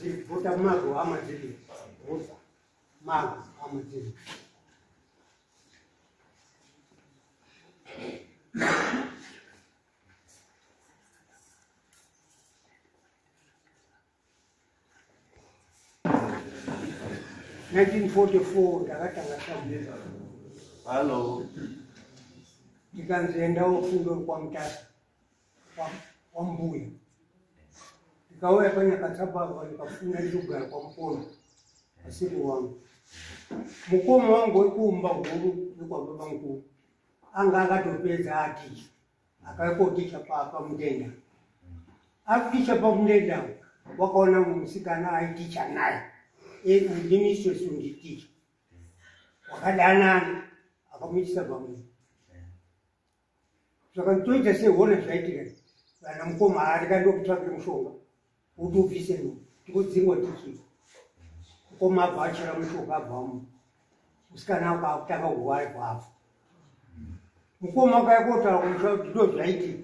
dziri bvota marwa hama dziri bvota marwa hama dziri. 1944 ndakatanga sabhuku. Hallo. Ndikanzi endawo fundo kwaMutasa kwambuya. Ndikauya panyakatsabava ndikafunda ndikugara kwaMukono asiri wangu. Mukoma wangu wekuumba huru nekwababa mukuru anga akatopedza aticha akauya koticha paMutenda. Akuticha paMutenda wakaona musikana aiticha naye ndimistress unditicha wakadanana akamuitisa pamwe. Saka toita sehona zvaitika vana mukoma arika ndokutsvakire mushonga kuti ubvise nhumbu tikudzingwa tichii. Mukoma abva achera mushonga abvamo musikana akutanga kurwara kwafa. Mukoma akauya kotaura kumusha kuti ndo zvaitika.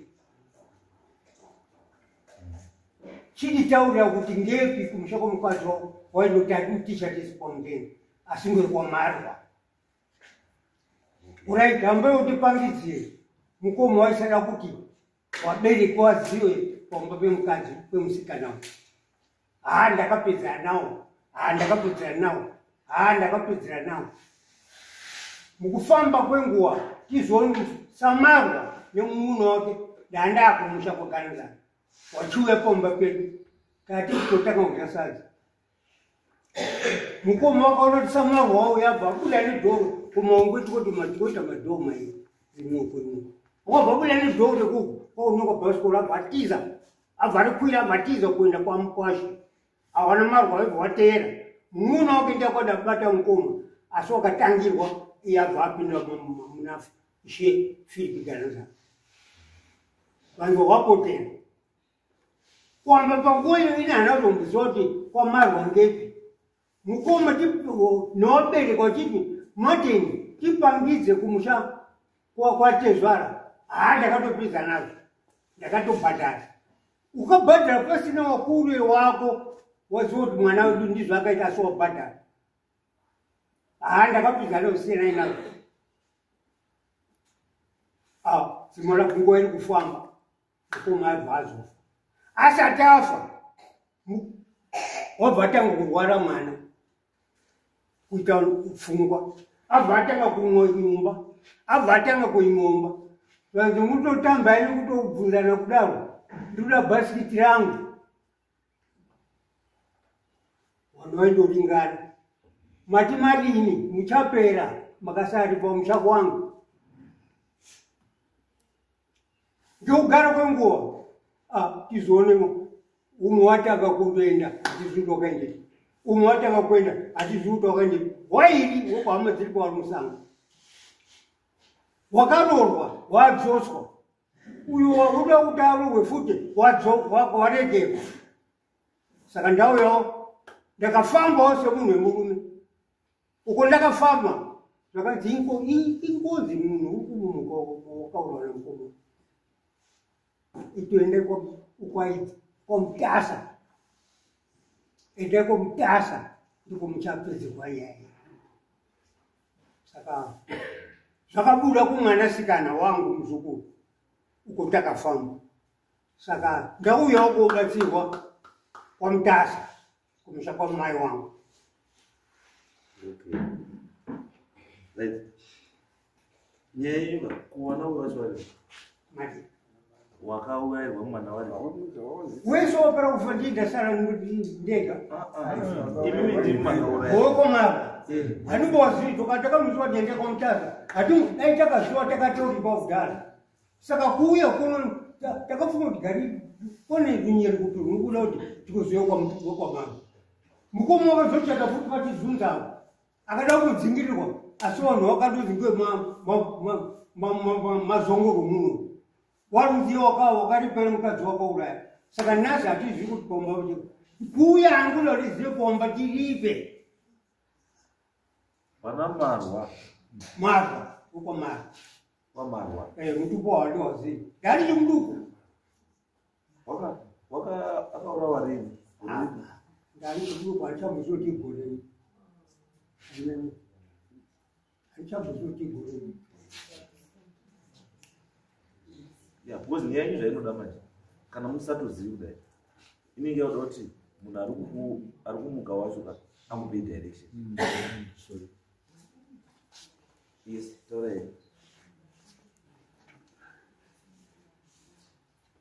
Chinditaurira kuti ngepi kumusha kwemukadzi wako waindoti aticha tese kwaMutenda asi ngori kwaMarwa. Urai gamba yotipangidzire mukoma waisada kuti wabereki wazive pamba pemukadzi pemusikana uyu. Haa ndakapedzana nawo, haa ndakapedzana nawo, haa ndakapedzana nawo. Mukufamba kwenguva tizoona Samarwa nemunhu wake ndandakumusha kwaGanzana wachiuya pamba pedu tati kutotanga kudya sadza. Mukoma wakaona kuti Samarwa wauya abva abuda nedhoo kumaungwe tikoti matikoita madhoo mairi rimoko rimoko. Wabva abuda nedhoo rekuku kwaunonga bhasikoro abva atiza abva arikwira abva atiza kuenda kwamukwasha. Awana Marwa wabva wateera mumuna wake ndiye akwada kubata mukoma asi wakatangirwa iye abva apinda muna Ishe Philip Ganza. Vanhu wapotera kuamba panguva iyo ine hana kutomboziva kuti kwaMarwa ngepi. Mukoma nowabereka uchiti Martin tipangidze kumusha kwatezvara. Haa ndakatopedza nazvo ndakatobhadhara. Ukabhadhara pasina wakuru wako waziva kuti mwana wedu ndizvo akaita asi wabhadhara. Haa ndakapedza nazvo nazvo. Ah, dzimwe nguva iri kufamba mukoma abva azofa. Asati afa wabva atanga kurwara mwana kuita pfungwa abva atanga kuimba abva atanga kuimomba. Vanzi mutotamba ini kutobvunzana kudaro ndikuda bhasikiti rangu. Vanhu vaindoringana mati madini muchapera makasari pamusha kwangu. Ndokugara kwenguva tizoone umwe watanga kutoenda hatizivi kuti wakaendepi, umwe watanga kuenda hatizivi kuti wakaendepi. Wairi wokuhama dziri kwavari musango wakarorwa wadzoswa, uyo wakuda kuti arohwe futi waregerwa. Saka ndauyawo ndakafambawo semunhu wemurume uko ndakafamba zvakanzi ingozi munhu uri kumumuka wakaurwa namukoma itoende kwaMutasa, ende kwaMutasa ndiko muchapedzerwa nyaya. Saka zvakabuda kumwanasikana wangu muzukuru uko takafamba. Saka ndauyawo kobatsirwa kwaMutasa kumusha kwamai wangu. Okay. Right. Nyaya yenyu kuwana wacho vari mati wakaurayirwa mwana wari wese wapera kufa ndindasara ndega. Imimi ndimi makauraya Boko mava hanimbowazivi tokatakamuziwa dende kwaMutasa hati dai takaziwa takatoripa kudhara. Saka kuuya kuno takafunga kuti gari kone runyeri kuti runobuda kuti tikuzive kwamama. Mukoma wakazochata futi patizunza akada kudzingirirwa asi vanhu vakatozi ndiwe mazongoro muno waruziva wakaripera mukadzi wakauraya. Saka nhasi hatizivi kuti pomba kuti kuuya anguda kuti zive pomba tiripe Pana Marwa. Marwa uko Marwa. Kwamarwa. Mutupo wawati wazivi ndari chimuduku. Waka akaurawa rini? Ndanichambozoti gore. Handichambozoti gore. Yeah, because nyaya yenyu zvainoda manje kana musatozivi kudai inenge yakuda kuti munhu ari kumuka wacho ka amupe direction. Sorry. Yes, taurai.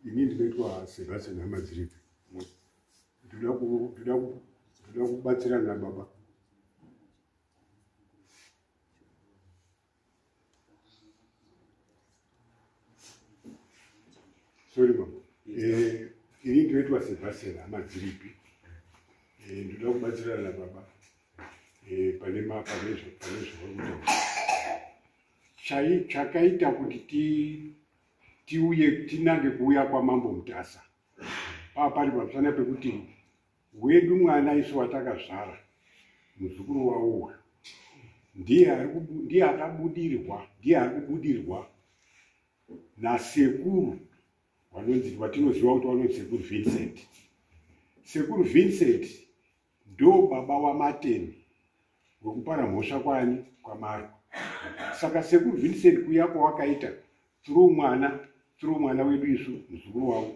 Ini ndinoitwa Sebastian Hamadziripi. Ndoda kubatsirana nababa. Sorry mama. Ini ndinoitwa Sebastian Hamadziripi. Ndoda kubatsirana nababa pane zvavari kutaura. Chakaita kuti tiuye tinange kuuya kwaMambo Mutasa pari pamusana pekuti wedu mwana isu watakazvara muzukuru wavo ndiye akabudirwa, ndiye ari kubudirwa nasekuru vanonzi watinoziva kuti vanonzi Sekuru Vincent. Sekuru Vincent ndo baba waMateni wekupara mhosva kwani kwaMarwa. Saka Sekuru Vincent kuya kwawakaita through mwana wedu isu muzukuru wavo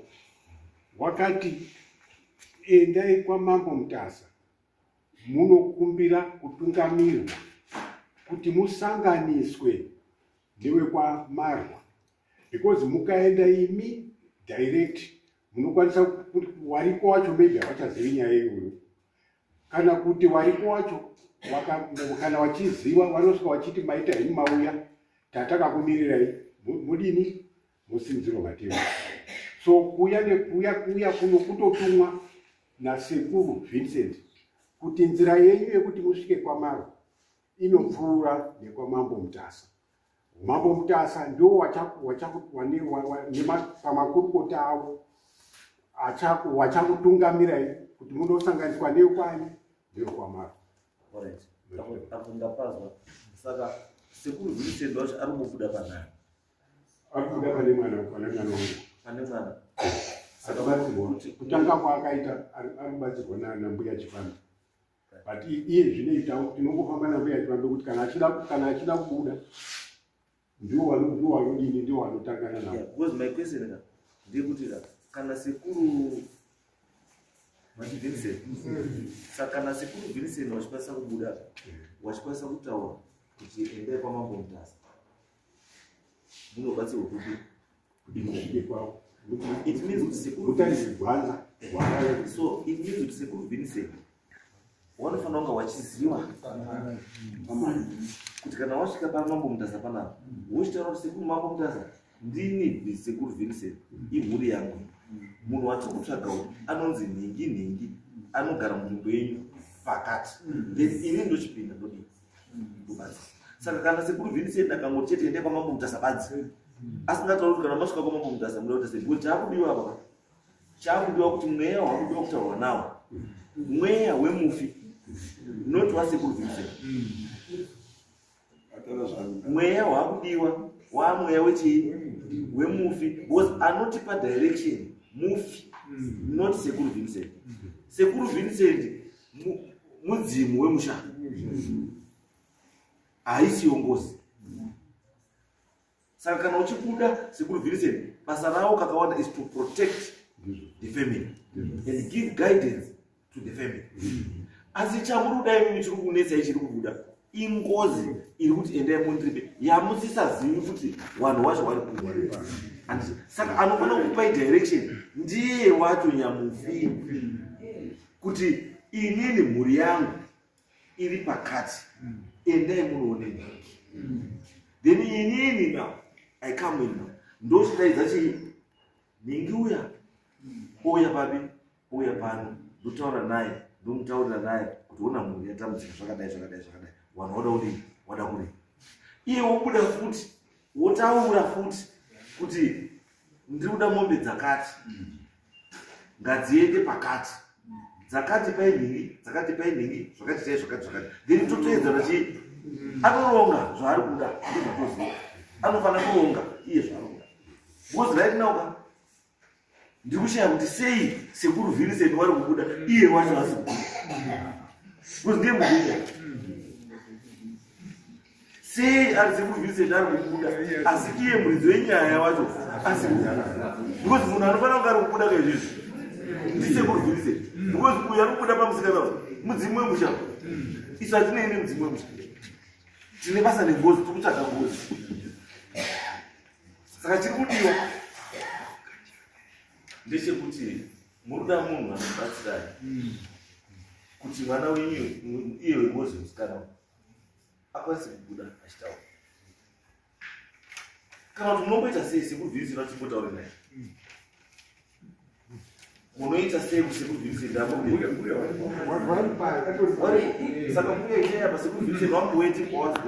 wakati endai kwaMambo Mutasa munokumbira kutungamirwa kuti musanganiswe newekwaMarwa, because mukaenda imi direct munokwanisa kuti wariko wacho maybe havachazivi nyaya iyoyo, kana kuti wariko wacho kana wachiziva vanosvika vachiti maita henyu mauya tatakakumirirai mudini musinziro matemo. So kuya nekuya kuya kuno kutotumwa naSekuru Vincent kuti nzira yenyu yekuti musvike kwaMarwa inopfuura nekwaMambo Mutasa. Mambo Mutasa ndo pamakurukota avo wachakutungamirai kuti munosanganiswa nekwani ndekwaMarwa. Alright. Apo ndapazwa. Saka Sekuru Vincent wacho ari kubuda panani? Ari kubuda pane mwana wangu. Pane mwana. Saka kutanga kwaakaita ari kubatsirwa nambuya Chifambi. But iye zvinoita tinongofamba nambuya Chifambi kuti kana achida kubuda ndiwo vanodini, ndiwo vanotangana navo. Because my question ndeyekuti kana Sekuru Vincent, saka kana Sekuru Vincent vachikwanisa kubuda, vachikwanisa kutaura kuti endai kwaMambo Mutasa munobatsirwa kupi ikoko. It means kuti Sekuru so it means kuti Sekuru Vincent wanofanira kunga wachiziva kuti kana wasvika paMambo Mutasa panapa wochitaura kuti Sekuru Mambo Mutasa ndini Sekuru Vincent, imhuri yangu, munhu watiri kutsvaga anonzi nhingi nhingi anogara munzvimbo yenyu pakati, then ini ndochipinda ndodii ndobatsira. Saka kana Sekuru Vincent akangoti chete endai kwaMambo Mutasa badzi asingatauri kuti kana masvika kwaMambo Mutasa muda kuita sei, because chaakudiwa apa chaakudiwa kuti mweya wakudiwa kutaurwa nawo mweya wemufi, not waSekuru Vincent. Mweya waakudiwa wamweya wechii wemufi, because anotipa direction mufi, not Sekuru Vincent. Sekuru Vincent mudzimu wemusha, haisiyo ngozi. Saka kana uchibuda Sekuru Vincent basa ravo kakawanda is to protect the family and give guidance to the family. Asi chamuri kuda imimi chiri kunetsai chiri kubuda ingozi iri kuti endai mundiripe yamusisazivi kuti vanhu wacho vari kuwa. Saka anofanira kukupai direction ndiye wacho nyamufi, kuti inini mhuri yangu iri pakati, endai munoone nhingi. Then inini now I come in now ndochidaidza chii nhingi uya ouya papi ouya pano, ndotaura naye ndomutaurira naye kuti ona mhuri yatambudzika zvakadai zvakadai zvakadai, vanhu wada kudii wada kudii. Iye wobuda futi wotaura futi kuti ndiri kuda mombe dzakati ngadziende pakati, dzakati pai nhingi, dzakati pai nhingi, zvakati tai zvakati zvakati, then totoedzana chii anoronga zvaari kuda, ndozvatoziva anofanira kuronga iye zvaari kuda. Because right now ka ndiri kushaya kuti sei Sekuru Vincent wari kubuda iye wacho asi kubuda. Because ndiye murume. Sei ari sekuru Vincent ari kubuda asi iye muridzi wenyaya wacho asi because munhu anofanira kunge ari kubuda kaizvizvi ndisekuru Vincent because uyu ari kubuda pamusikana mudzimu wemusha. Isu hatinei nemudzimu wemusha, tine basa nengozi, tiri kutsvaga ngozi. Saka chiri kudiwa ndechekuti muruda munhu anobatsirai kuti mwana wenyu iye wengozi musikana akwanise kubuda achitaura. Kana kuti munomboita sei sekuru Vincent vachimbotaura naye? Munoita sei kusekuru Vincent amubude? Saka mbuya ichaya apa sekuru Vincent vamboete kwawazi.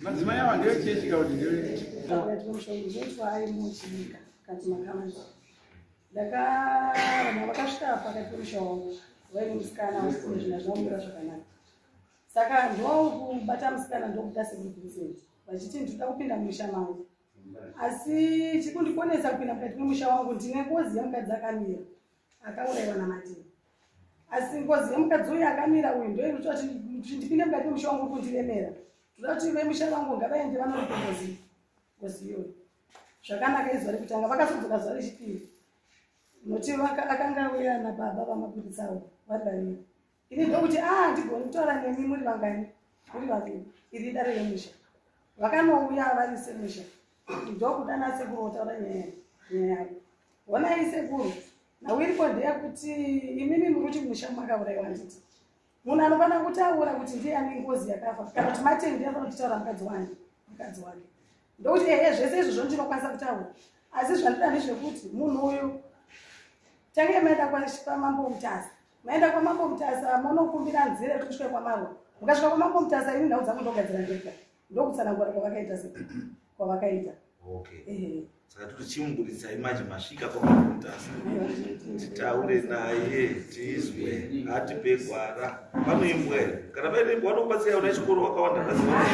Madzimai ava ndevechechi kana kuti ndeve Pakati pemusha unoitwa ari muchinyika kati makamanzi. Ndaka vanhu vakasvika pakati pemusha wangu vaine musikana wechikoro, zvinhu hazvina zvakanaka. Saka ndokubata musikana ndokuda sekuru Vincent vachiti ndinoda kupinda mumusha mangu, asi chikundikonesa kupinda mukati memusha wangu ndine ngozi yemukadzi akamira akaurayiwa naMatini. Asi ngozi yemukadzi uyu akamira uyu ndo inoita kuti ndipinde mukati memusha wangu kundiremera. Toda kuti vemusha vangu ngavaende vanoripa ngozi iyoyo zvakanaka. Izuva rekutanga vakazodzoka, zuva rechipiri noti akanga auya nababa vamapurisawo vari vaviri. Ini ndokuti a ndigoni kutaura nemi muri vangani, muri vaviri, iri idare remusha. Vakanouya vari semusha ndokudana sekuru votaura nyaya yavo. Honai sekuru, nhau iripo ndeyekuti imimi muri kuti musha makaurayiwa, handiti? Munhu anofanira kutaura kuti ndiye ane ngozi yakafa kana kuti Mateni ndiye anofanira kutaura mukadzi wani mukadzi wake. Ndokuti ehe, zvese izvozvo ndinokwanisa kutaura, asi zvandida ndezvekuti munhu uyu tange maenda kwamambo Mutasa. Maenda kwamambo Mutasa munokumbira nzira yekuti musvike kwaMarwa. Mukasvika kwamambo Mutasa, ini nhau dzangu ndogadzira ndega. Ndokutsanangura kwavakaita se kwavakaita. Okay. Ehe. Saka toti chimuburitsai manje masvika kwamambo Mutasa, titaure naye tizwe atipe gwara. Panoimbwa here? Kana paine imbwa vanokubatsirai una chikoro wakawanda kaziva.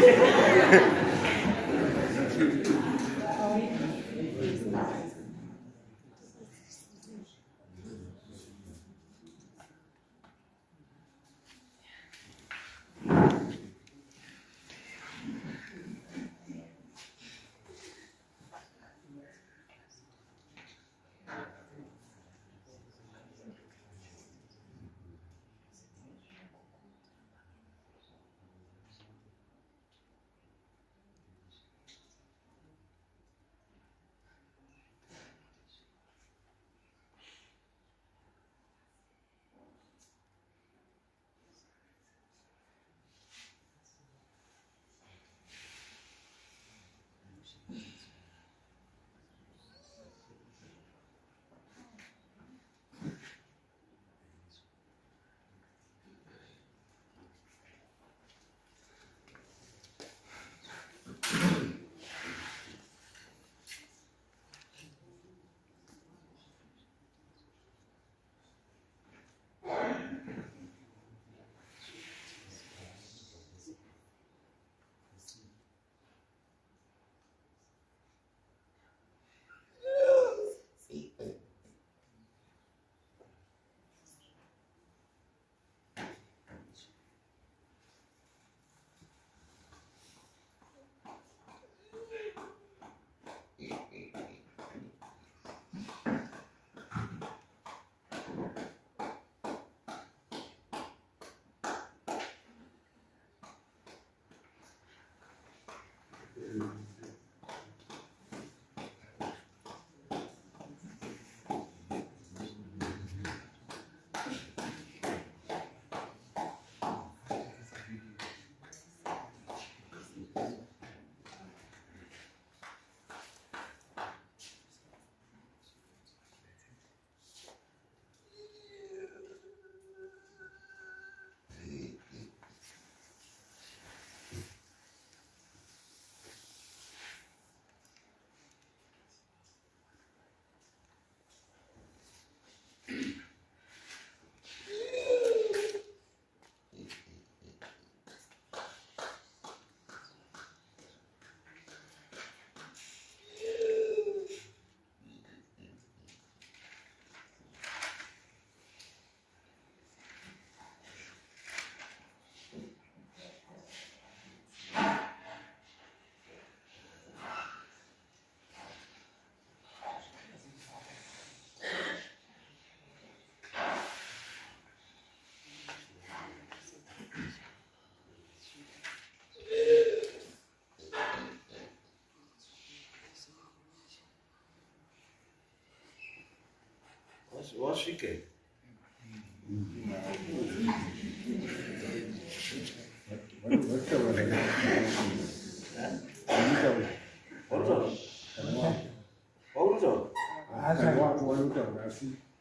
Wasvike.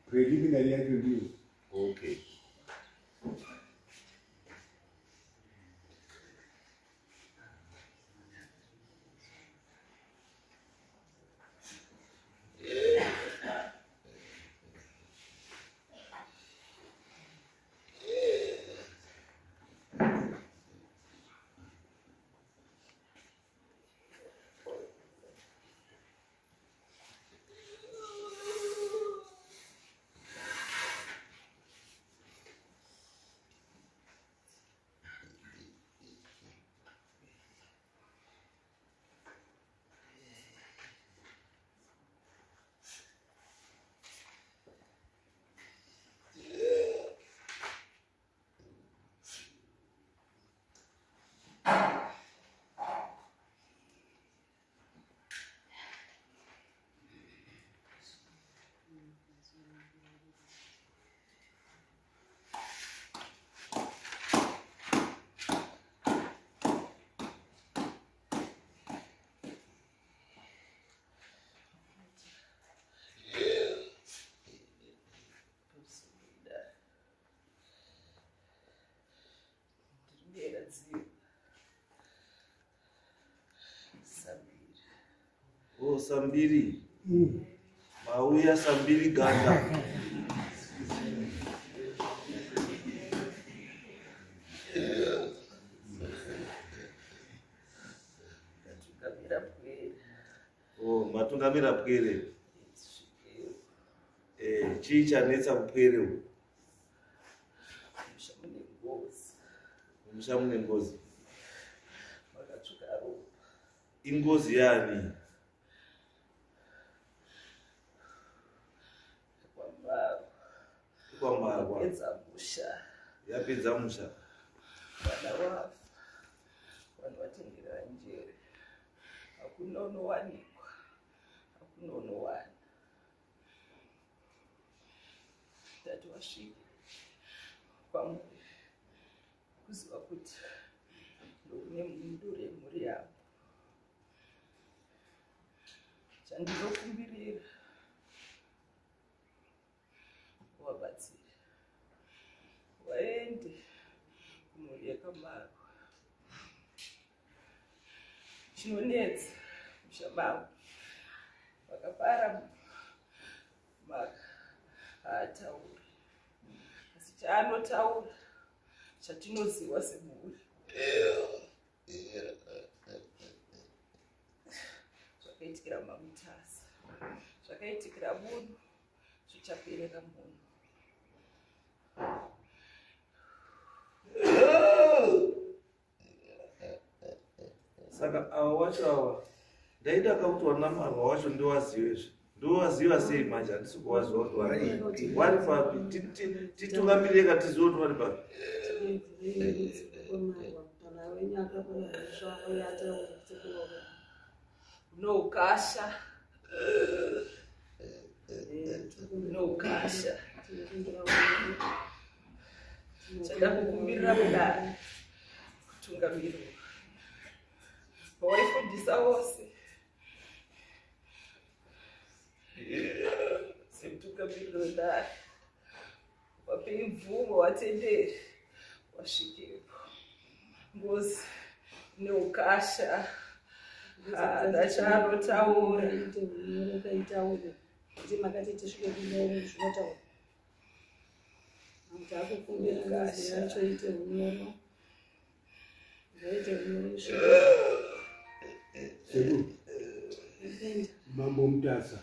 Preliminary yacho ndiyo. Okay. Oh, Sambiri. Mauya Sambiri Ganda. Oh, matungamira pwere. Eh, chii chanetsa kupwere uku? Musha mune ngozi. Ingozi yani? Yapedza musha. Vana vafa, vanhu vatengera njere. Hakuna unowanikwa, hakuna unowana. Tati wasvike kwamuri kuziva kuti ndokune mhinduro yemhuri yavo. Chandinokumbirira wabatsire waende kumhuri yakamarwa. Chinonetsa musha mavo vakapara maka haatauri, asi chaanotaura chatinoziva semhuri zvakaitikira Mamutasa, zvakaitikira munhu zvichaperera munhu. Saka ava wacho ava ndaida kakuti vanamarwa wacho ndiwazive izvi. Ndowaziva sei manje? Handisi kuwaziva kuti vari papi. Titungamirire ka tizive kuti vari papi. Noukasha, noukasha. Chada kukumbirira kudare kutungamirwa pawaifundisa vose semutungamiriro wedare, wapei mvumo, watendere wasvikepo. Ngozi neukasha haana chaanotaura. Makati tisvike zvinotaura takukumbira ngozi yacho iite unyoro, ngaite unyoro isvike. Mambo Mutasa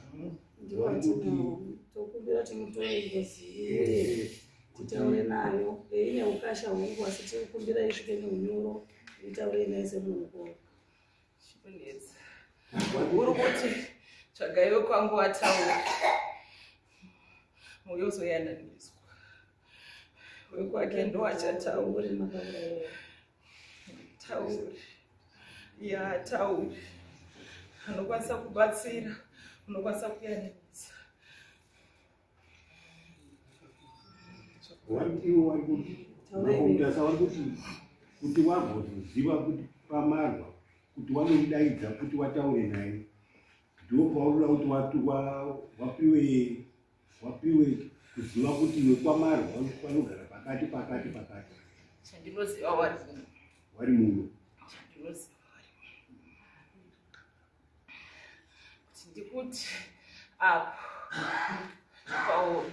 tokumbira kuti mutore ngozi iuye titaure nayo. Ine ukasha hwangu, asi tikukumbira isvike neunyoro itaure naye semunhu mukuru. Chinonetsa uri kuti tsvagaiwe kwangu ataura, mwoyo uzoyananiswa wekwake ndo achataura. Tauri ya tauri anokwanisa kubatsira, unokwanisa kuyananisa. Ivo vari kuti makomutasa vari kuti kuti wagozoziva kuti pamarwa kuti wanomudaidza kuti wataure naye ndo paunoda kuti wapiwe kuziva kuti iwe kwamarwa vanogara pakati pakati pakati. Chandinoziva wari muno. Wari muno. Chandinoziva wari muno. Kuti ndikuti apo pauri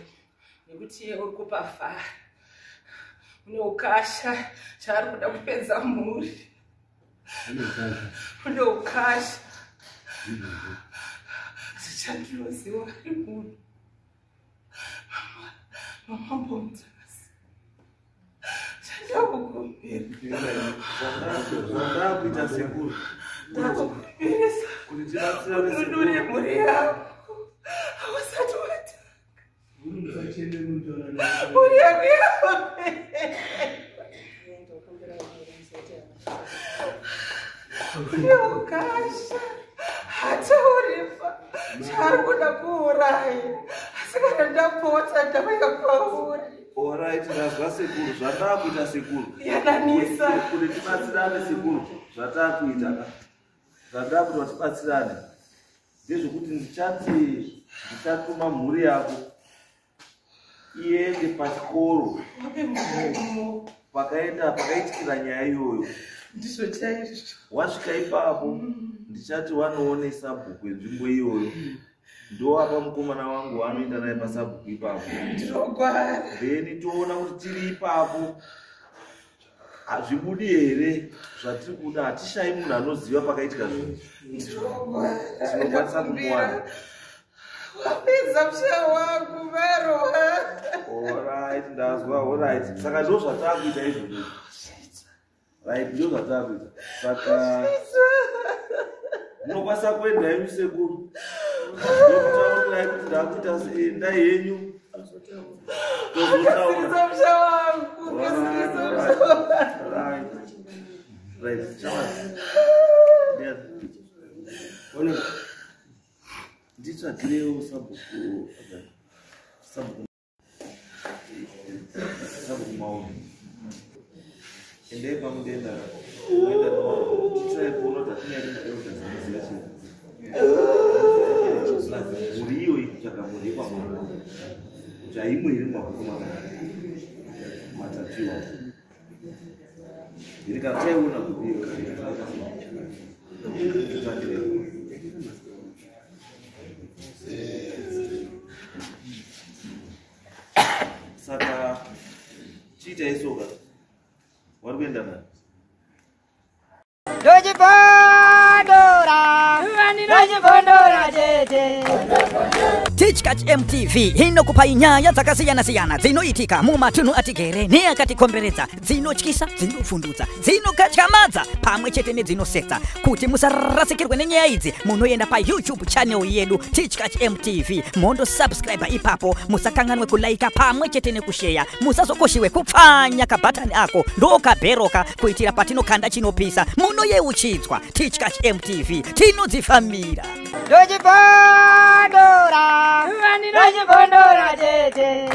nekuti iye uri kupavhara une ukasha chaari kuda kupedza mhuri. Une ukasha. Asi chandinoziva ari muno. Mamambo Mutasa. Chandakukumbira. Zvandakuita sekuru. Ndakukumbirisa. Kuti tibatsirane sekuru. Ununure mhuri yako. Hausati watanga. Mhuri yako yapera. Une ukasha. Hatauripa. Chaari kuda kuuraya. Asi kana ndapota ndauya kwauri. Alright, ndazwa sekuru, zvandakuita sekuru. Yananisa. Kuti tibatsirane sekuru, zvatakuita ka. Zvandakuita kuti tibatsirane. Ndezvekuti ndichati ndichatuma mhuri yako iende pachikoro pakaenda pakaitikira nyaya iyoyo. Ndizvo chaizvo. Wasvika ipapo ndichati wanoone sabhuku yenzvimbo iyoyo. Ndoapa mukomana wangu waanoenda naye pasabhuku ipapo. Ndinogwara. Then toona kuti tiri ipapo hazvibudi here zvatiri kuda. Hatishayi munhu anoziva pakaitika zvinhu. Ndinogwara. Tinokwanisa kumuwana. Wapedza musha wangu varowa. Alright, ndazwa. Alright, saka ndo zvatakuita izvozvo. Right, ndo zvatakuita. Saka munokwanisa kuenda henyu sekuru. Ndokutaurirai kuti ndakuita endai henyu. Kasirisa musha wangu. Kasirisa musha wangu. Right. Right. Chawani. Nditsvagirewo sabhuku. Sabhuku. Sabhuku maoni. Endai pamudenda. Moenda no. Titrai kuona kuti hatina here maelders anoziva chinhu. Mhuri iyoyi kutsvaga mhuri yekwamwana. Kuti haimo here mumabhuku matatu iwawo. Then kana taiona mhuri iyo titsvagirei. Saka chiitai soka. Wari kuenda nani? Ndochibondora chete. Tichkach MTV inokupai nyaya dzakasiyana-siyana dzinoitika mumatunhu atigere neakatikomberedza, dzinotyisa, dzinofundutsa, dzinokatyamadza pamwe chete nedzinosetsa. Kuti musarasikirwe nenyaya idzi, munoenda paYouTube channel yedu Tichkach MTV, mondosubscribe ipapo. Musakanganwe kulaika pamwe chete nekusheya. Musazokoshiwe kupfanya kabhatani ako ndokabheroka kuitira patinokanda chinopisa munoyeuchidzwa. Tichkach MTV tinodzifambira. Ndochibondora chete.